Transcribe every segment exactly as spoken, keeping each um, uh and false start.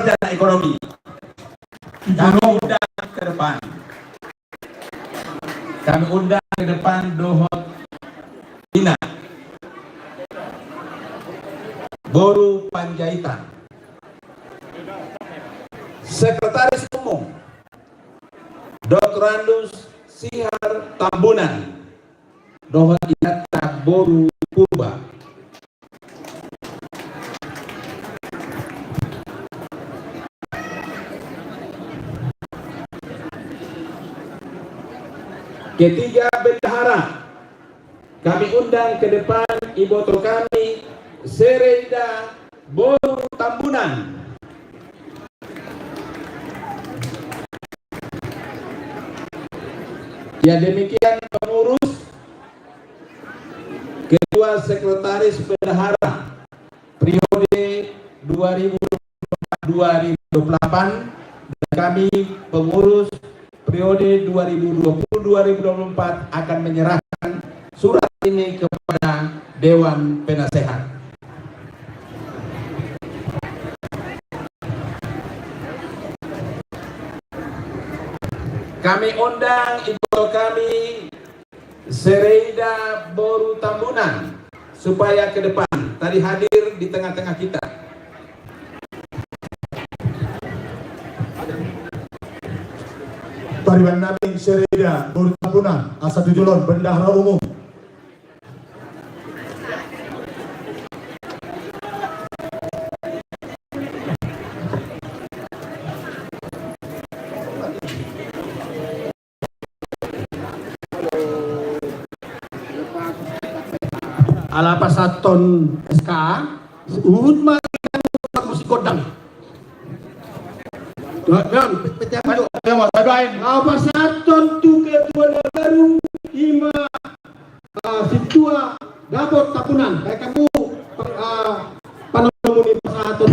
sarjana ekonomi. Kami undang ke depan. Kami undang ke depan dohot Ina boru Panjaitan. Sekretaris Umum, Doktorandus Sihar Tambunan, dohot inanta boru Purba. Ketiga bendahara, kami undang ke depan iboto kami, Sereida boru Tambunan. Ya, demikian pengurus, ketua, sekretaris, bendahara periode dua ribu dua puluh dua dua ribu dua puluh delapan, dan kami pengurus periode dua ribu dua puluh dua ribu dua puluh empat akan menyerahkan surat ini kepada Dewan Penasehat. Kami undang iboto kami, Sereida boru Tambunan, supaya ke depan tadi hadir di tengah-tengah kita. Pariban nami Sereida boru Tambunan, asa tu jolo on bendahara umum. Ala pasahathon S K, huhut ma musik gondang. Ala pasahathon tu ketua na baru, ima, ah, sintua dapot Tambunan, baen hamu, ah, panomu ni pasahathon.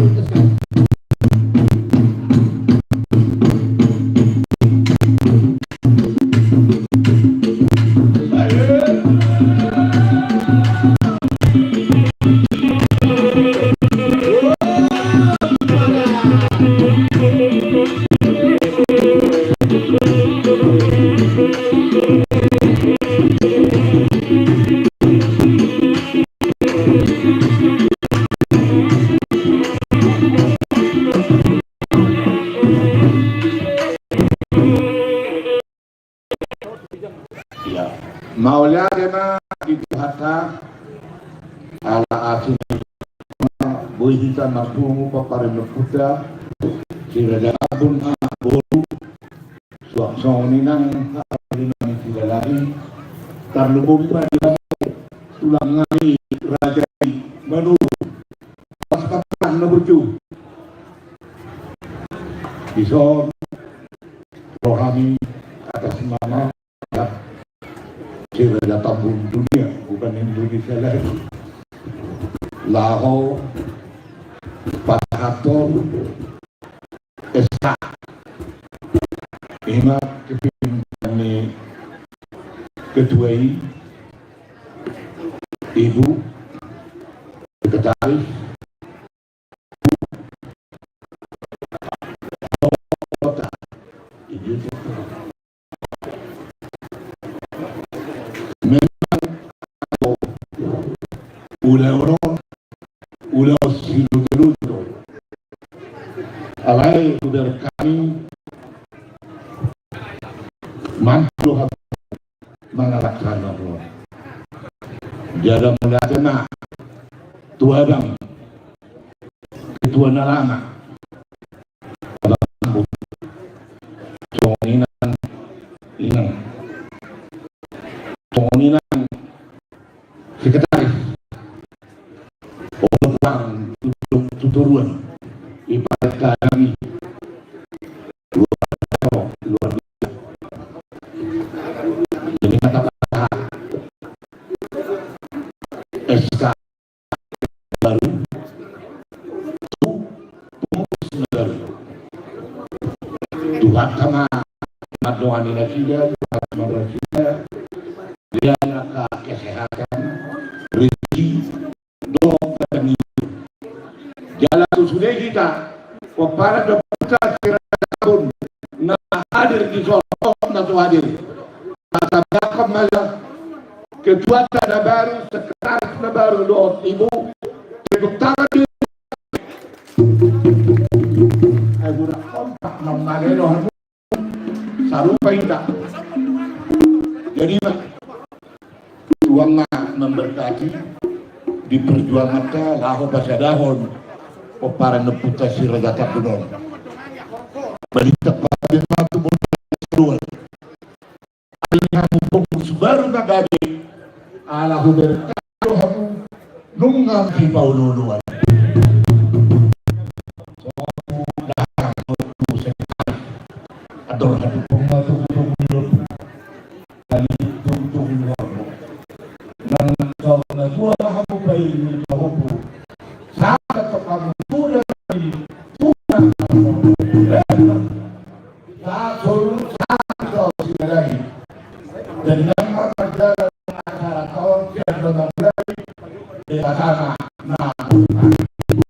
Ia, mauliate ma di Tuhanta, ala asi ni Tuhanta, boi hita marpungu paparimpunta, Sereida Tambun, boru, suang songon i nang, haha, di nami Silalahi, tarlumobi ma di tulang nami raja i Manurung. Pas paparan na burju. Dison, rohani atas nama Sereida Tambun dunia, bukan Indonesia lagi. Laho pasahathon S K. Ima kepimpinan ni ketua i, Ibu Sekretaris, memang ulaon on, ulaon siluto-luto. Alai udah kami mampu mangalahkan. Jala mauliate ma tu abang ketua na lama, abang Ambo, songon i nang inang, songon i nang sekretaris. Olo pulang tu, tu Toruan, iparenta nami. Luar biasa, luar biasa. Jadi kata-kata S K baru, tu pengurus na baru. Tuhan sama mandongani nasida, Tuhan sama nasida, dia angka kesehatan, rezeki, dohot badan ni. Jala tu sude hita, pop para deputa Siregar Sabun na hadir di son, na so hadir. Masa biarkan masa ketua na baru, sekretaris na baru dohot ibu, tepuk tangan di. Ai guna kompak na malelo. Sarupa inda. Jadi, Tuhan ma memberkati di perjuanganta laho pasadahon pomparan ni ompunta Siregar Sabun on. Balintang panggabean ma tu boru. Ai hamu pengurus baru na gabe, ala hubereng do hamu nunga sipaolooloan. Andor hamu pengurus baru. Kali tungtung hamu. Nang kau na tua hamu pai ni hamu. Saka hamu sudah di sudah. Sasol, sasol sinadari. Dengan marjalan acara taon siap dengan mulai desa sana. Nah,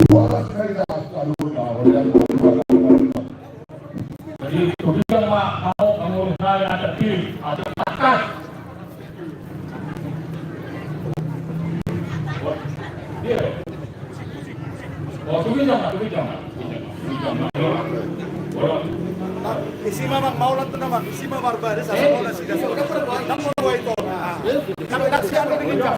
bolas mereka selalu. Jadi, kemudian, Pak, mau mengurusan adat diri, adat takas. Isi ma, Bang, maulan tu nama, isi ma barbada, sasama na sida. Nama dua itu. Nama taksi ada di ginjang.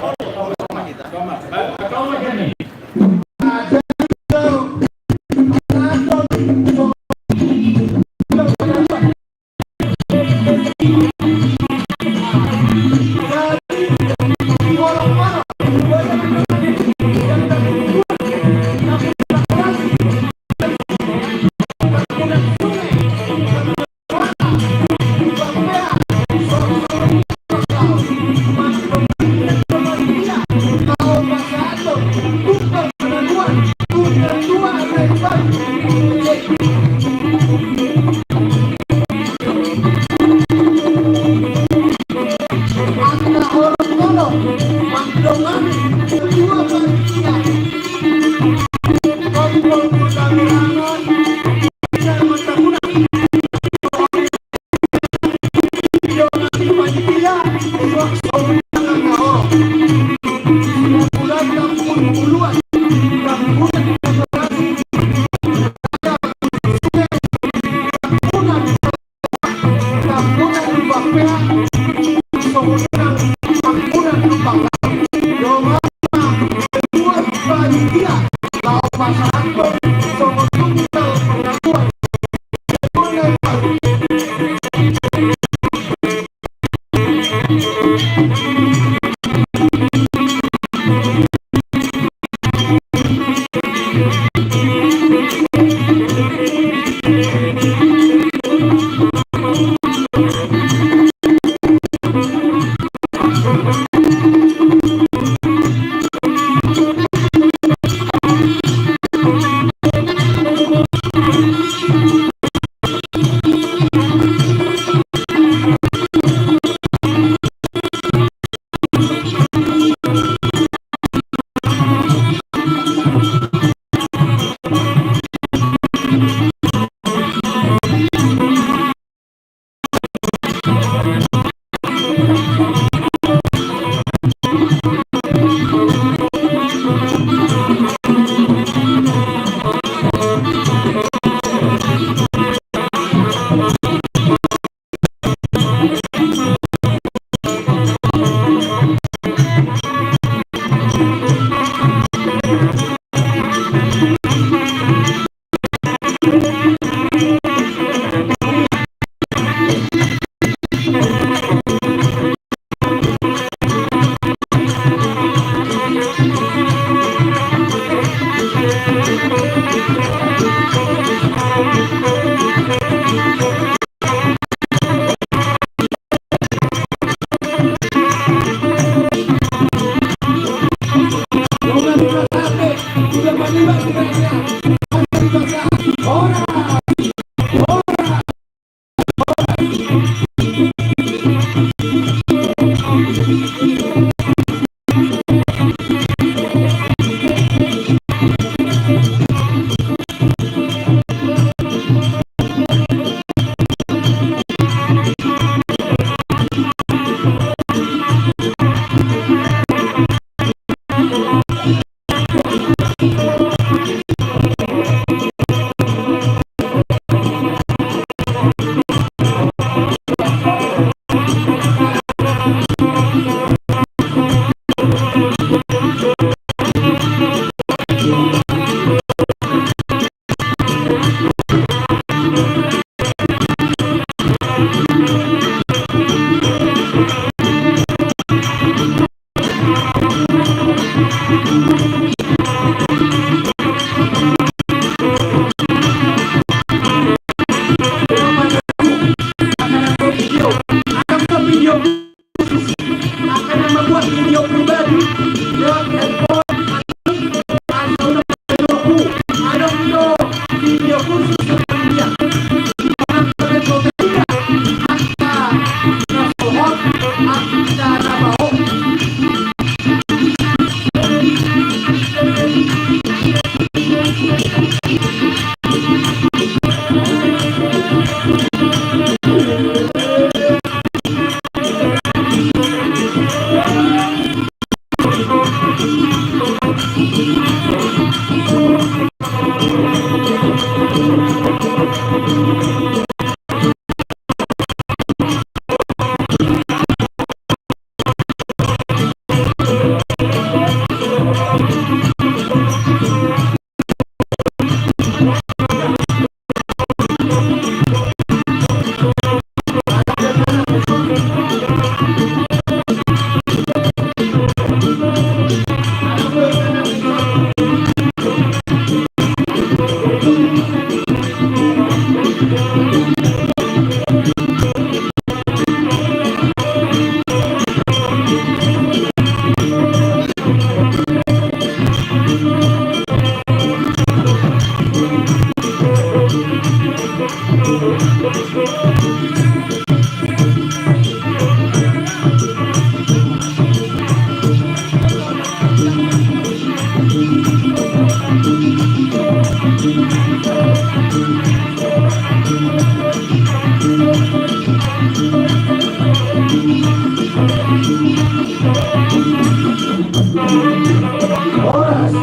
Horas,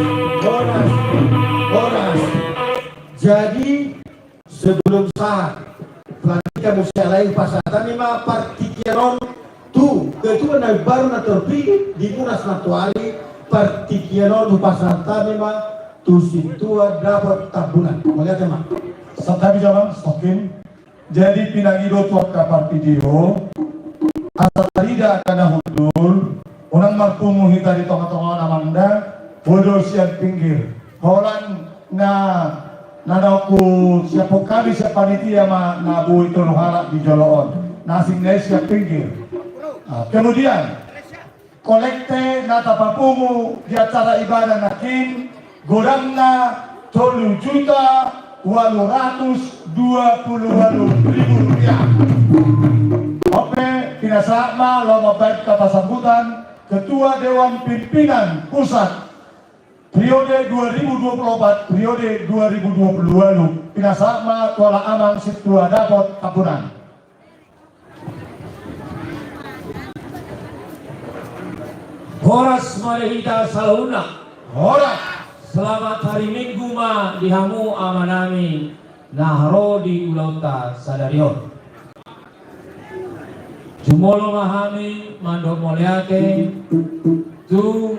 horas, horas. Jadi, sebelum sahat, pelantikan musik lain pasahat hami ma partingkian on tu ketua na baru na terpilih di Munas nantoari, partingkian on pasahat hami ma tu sintua dapot Tambunan. Mauliate ma. Santabi jolo, stokin. Jadi pinangido tu angka partingkian on, asa tarida angka na hundul, unang marpungu hita di tongatonga on amang da, podo sian pinggir. Holan na, na naung siapon hami sian panitia ma na boi tolu halak di jolo on. Na asing na i sian pinggir. Ah, kemudian, kolekte na tapapungu di acara ibadah nangkin godangna tolu juta ualu ratus dua pulu ualu ribu rupiah. Oke, pinasahat ma laho mambahen hata pasambutan Ketua Dewan Pimpinan Pusat periode dua ribu dua puluh empat, periode dua ribu dua puluh ualu, pinasahat ma tu halak amang sintua dapot Tambunan. Horas ma di hita saluhutna. Horas. Selamat hari Minggu ma di hamu amanami na ro di ulaonta sadari on. Jumolo ma hami mandok mauliate tu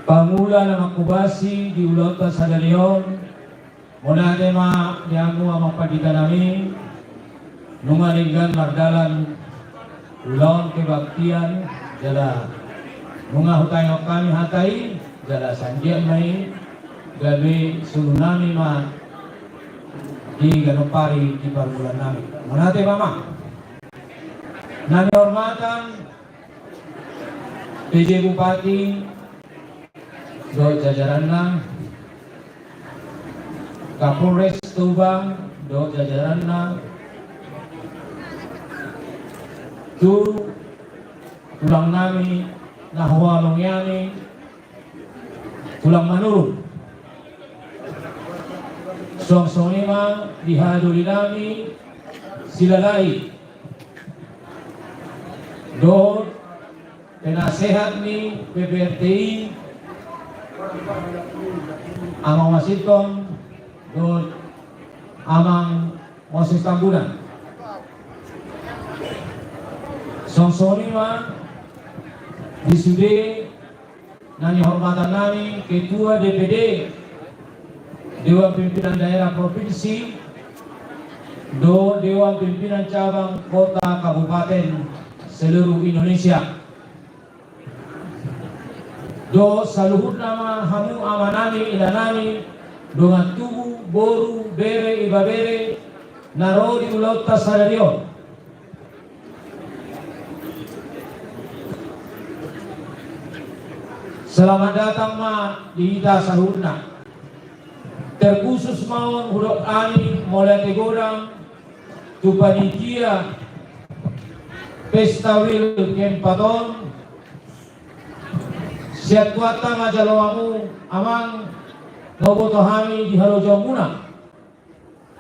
pangula na manghobasi di ulaonta sadari on. Mauliate ma di hamu amang panditanami, nunga denggan mardalan ulaon kebaktian, jala nunga hutangihon hami hata i, jala sanggiat ma i gabe suluhnami ma di ganup ari di parngoluonnami. Mauliate ma amang. Na nihormatan P J Bupati dohot jajaranna, Kapolres Tuban dohot jajaranna, tu tulangnami na huhalongi hami, tulang Manurung. Suang songon i ma di haha dolinami Silalahi dohot penasehat ni P P R T I, Amang Masinton dohot Amang Moses Tambunan. Suang songon i ma di sude na nihormatannami Ketua D P D, Dewan Pimpinan Daerah Provinsi, dohot Dewan Pimpinan Cabang Kota Kabupaten seluruh Indonesia, dohot saluhutna ma hamu amanami, inanami, dongan tubu, boru, bere, ibebere na ro di ulaonta sadari on. Selamat datang ma di hita saluhutna. Terkhusus ma on hudok hami mauliate godang tu panitia pesta uil keempat on. Sian Tuhanta ma jalo hamu amang, na huboto hami di halojaonmuna.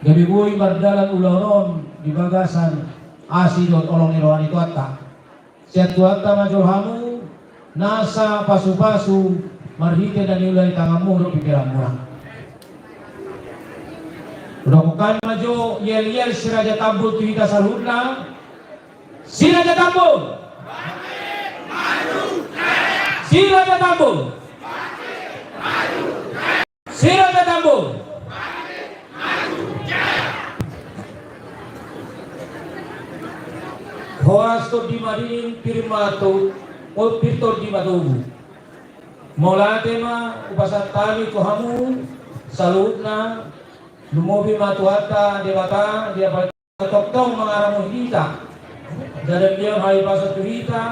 Gabe boi mardalan ulaon on di bagasan asi dohot holong ni roha ni Tuhanta. Sian Tuhanta ma jolo hamu nasa pasupasu marhite na niula ni tanganmu dohot pingkiranmuna. Rokokan ma jo yel-yel Si Raja Tambun tu hita saluhutna. Si Raja Tambun. Si Raja Tambun. Si Raja Tambun. Horas tondi madingin, pir ma to-, o, pir tondi matogu. Mauliate ma hupasahat hami tu hamu saluhutna, lumobi ma Tuhanta Debata, dia tongtong mangaramoti hita. Jala dia hami pasahat tu hita,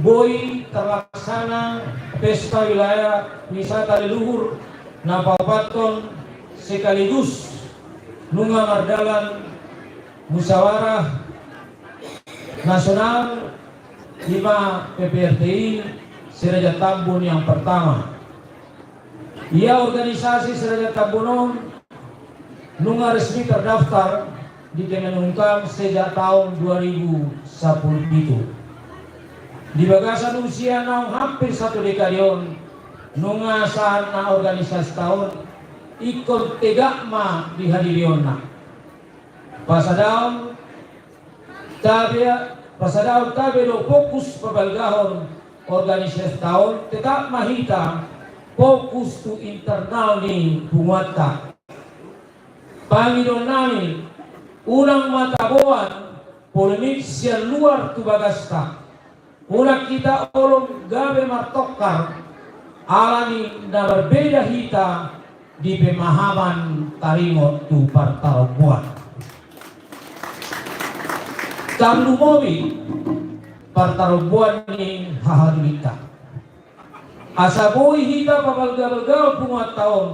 boi terlaksana pesta wilayah wisata leluhur na paopathon sekaligus nunga mardalan musyawarah nasional, i ma P P R T I Si Raja Tambun yang pertama. Ia organisasi Si Raja Tambun on nunga resmi terdaftar di Kemenkumham sejak tahun dua ribu sapuluh pitu. Di bagasan usia naung hampir satu dekade on, nunga sahat na organisasita on ingkon tegak ma di hadirionna. Pasadaon tabe, pasadaon tabe do fokus pabalgahon organisasita on, tetap ma hita fokus tu internal ni punguanta. Pangidoannami, unang ma taboan polemik sian luar tu bagasta. Unang hita olo gabe martongkar, ala ni na marbeda hita di pemahaman taringot tu partaromboan. Tarlumobi partaromboan ni hahadulinta. Asa boi hita pabalgabalgahon punguanta on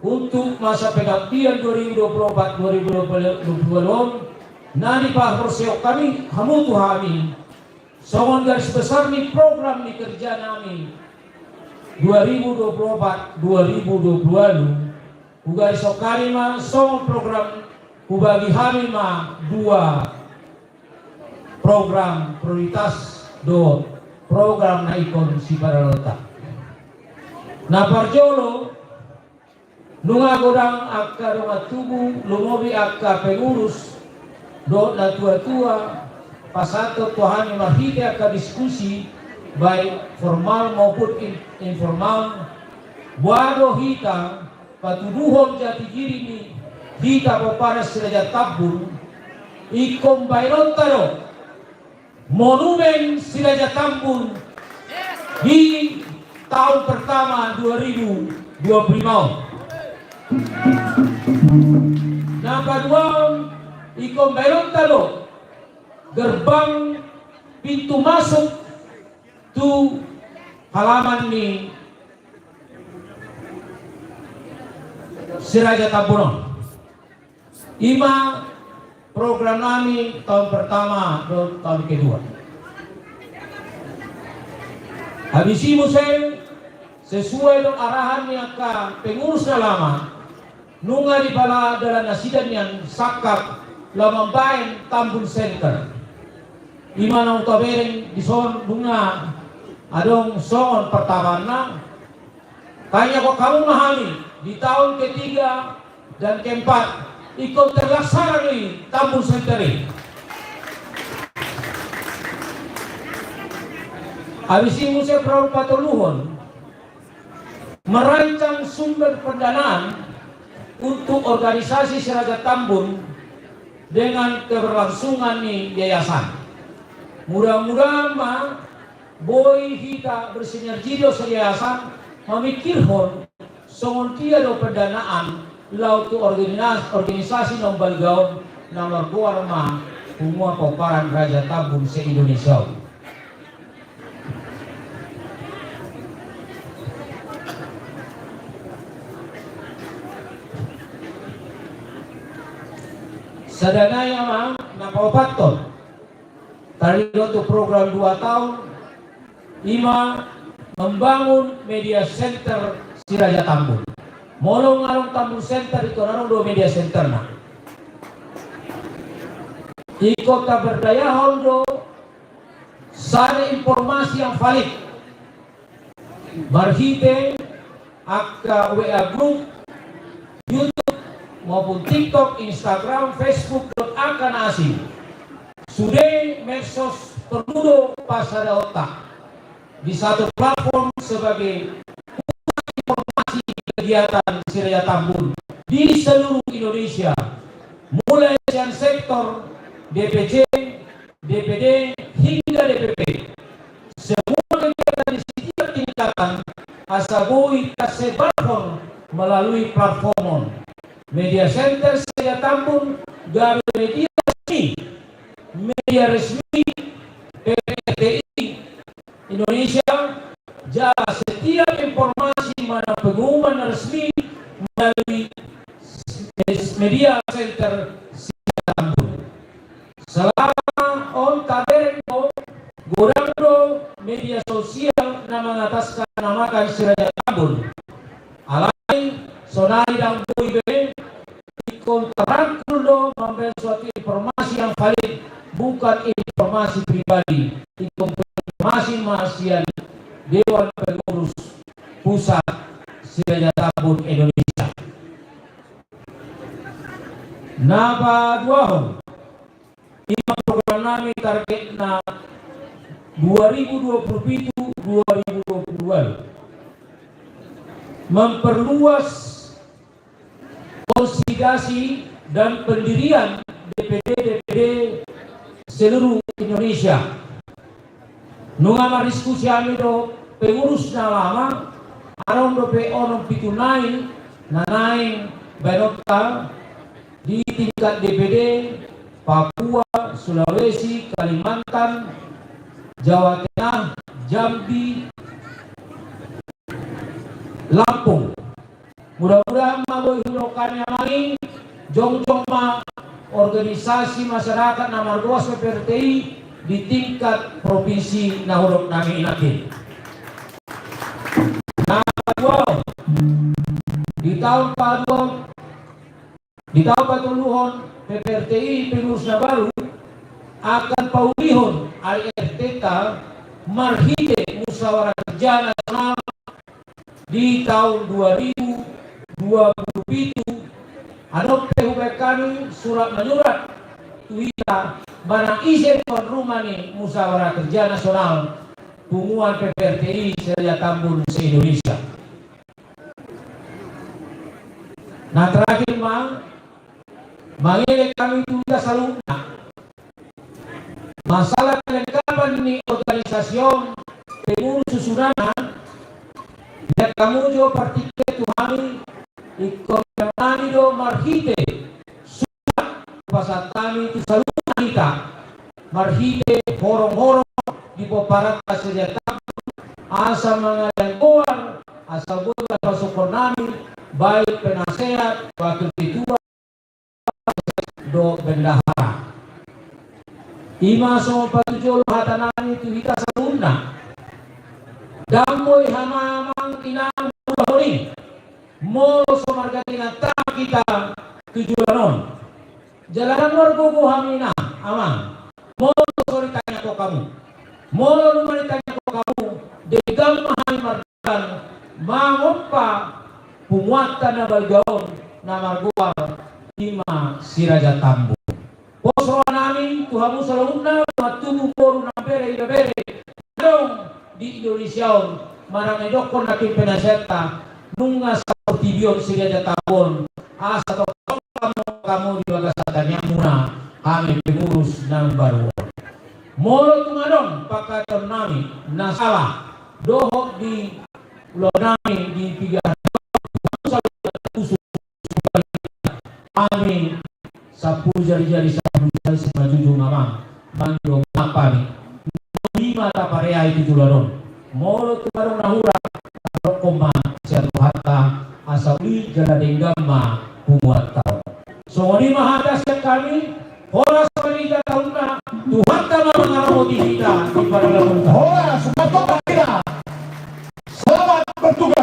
untuk masa pengabdian dua ribu dua puluh empat dua ribu dua puluh lima on, na dipaborseon hami, hamu tu hami, songon garis besar ni program ni kerja nami dua ribu dua puluh empat dua ribu dua puluh lima, hugarishon hami ma songon program, hubagi hami ma dua program prioritas dohot program na ingkon siparaloanta. Na parjolo, nunga godang angka dongan tubu, lumobi angka pengurus dohot natuatua, pasahathon tu hami marhite angka diskusi, baik formal maupun in-, informal, boha do hita patuduhon jati diri ni hita pomparan Si Raja Tambun, ingkon baenonta do monumen Si Raja Tambun di tahun pertama dua ribu dua puluh lima on. Na paduahon, ingkon baenonta do gerbang pintu masuk tu halaman ni Si Raja Tambun on. I ma program nami tahun pertama dohot tahun kedua. Habis i muse, sesuai dohot arahan ni angka pengurus na lama, nunga dipala dalan nasida nian sangkap laho mambaen Tambun Center. I ma naung tabereng dison, nunga adong songon partabaanna. Tangiangkon hamu ma hami di tahun ketiga dan keempat ingkon terlaksana do i Tambun Center i. Habis i muse program patoluhon, merancang sumber pendanaan untuk organisasi Si Raja Tambun dengan keberlangsungan ni yayasan. Mudah-mudahan ma boi hita bersinergi dohot yayasan mamikirhon songon dia do pendanaan laho tu organis-, organisasi na umbalga on, na margoar ma Punguan Pomparan Raja Tambun se-Indonesia on. Sada nai amang, na paopathon, taringot tu program dua tahun, i ma membangun media center Si Raja Tambun. Molo nunga adong Tambun Center, ingkon adong do media centerna. Ingkon tapardayahon do sada informasi yang valid marhite angka W A group, YouTube, maupun TikTok, Instagram, Facebook, dohot angka na asing. Sude medsos porlu do pasadaonta di satu platform sebagai pusat informasi kegiatan Si Raja Tambun di seluruh Indonesia, mulai sian sektor D P C, D P D hingga D P P. Semua kegiatan di setiap tingkatan asa boi tasebarhon melalui platform on. Media center Si Raja Tambun gabe media resmi, media resmi P P R T I Indonesia, jala setiap informasi manang pengumuman resmi melalui media center Si Raja Tambun. Selama on tabereng do, godang do media sosial na mangatasnamakan Si Raja Tambun. Alai sonari ndang boi be, ingkon tarangkul do mambaen suatu informasi yang valid, bukan informasi pribadi, ingkon informasi ma sian Dewan Pengurus Pusat Si Raja Tambun Indonesia. Na paduahon, ima program nami targetna dua ribu dua puluh pitu dua ribu dua puluh dua, memperluas konsolidasi dan pendirian D P D D P D seluruh Indonesia. Nunga mardiskusi hami dohot pengurus na lama, adong dope onom pitu nai na naeng baenonta di tingkat D P D Papua, Sulawesi, Kalimantan, Jawa Tengah, Jambi, Lampung. Mudah-mudahan ma boi hudok hami amang i, jongjong ma organisasi masyarakat na margoar P P R T I di tingkat provinsi na hudok nami i nangkin. Na paduahon, di taon paduahon, di taon patoluhon P P R T I pengurus na baru akan paulihon A R T-ta marhite musyawarah kerja nasional di taon dua ribu dua puluh pitu, adong pe hubaen hami surat menyurat tu hita manang ise tuan rumah ni musyawarah kerja nasional punguan P P R T I se-Raja Tambun se-Indonesia. Na terakhir ma, mangelek hami tu hita saluhutna. Masalah kelengkapan ni organisasi on, pengurus susunanna, dian hamu jo partingkian tu hami, ingkon hami do marhite surat pasahat hami tu saluhutna hita, marhite horong-horong di pomparan se-Raja Tambun, asa mangalean goar, asa boi ma pasokhon nami, baik penasehat, wakil ketua, dohot bendahara. Ima songon patujolo hata nami tu hita saluhutna. Ndang boi hamu amang inang mangulahon i molo so marganti tangan hita tu joloan on. Jala ndang margogo hami inang amang molo so ditangihon hamu. Molo nunga ditangihon hamu, denggan ma hami mardongan mangompa punguanta na balga on na margoar ima si Raja Tambun. Pos roha nami tu hamu saluhutna, na tubu boru, na bere, ibebere, adong di Indonesia on, manang na idokkon nangkin penasehatta, nunga saportibi on si Raja Tambun, asa tongtong hamu di bagasan tangiangmuna, hami pengurus na baru on. Molo tung adong pangkataion nami na sala dohot di ulaon nami di piga hami sampulu jari-jari sampulu jari simanjujung amang, mangido maaf hami. Ima tapareai tu joloan on. Molo tung adong na hurang, tadokkon ma sian Tuhanta, asa uli jala denggan ma punguanta on. Songon i ma hata sian hami. Horas ma di hita saluhutna, Tuhanta ma mangaramoti hita di pardalanan. Horas,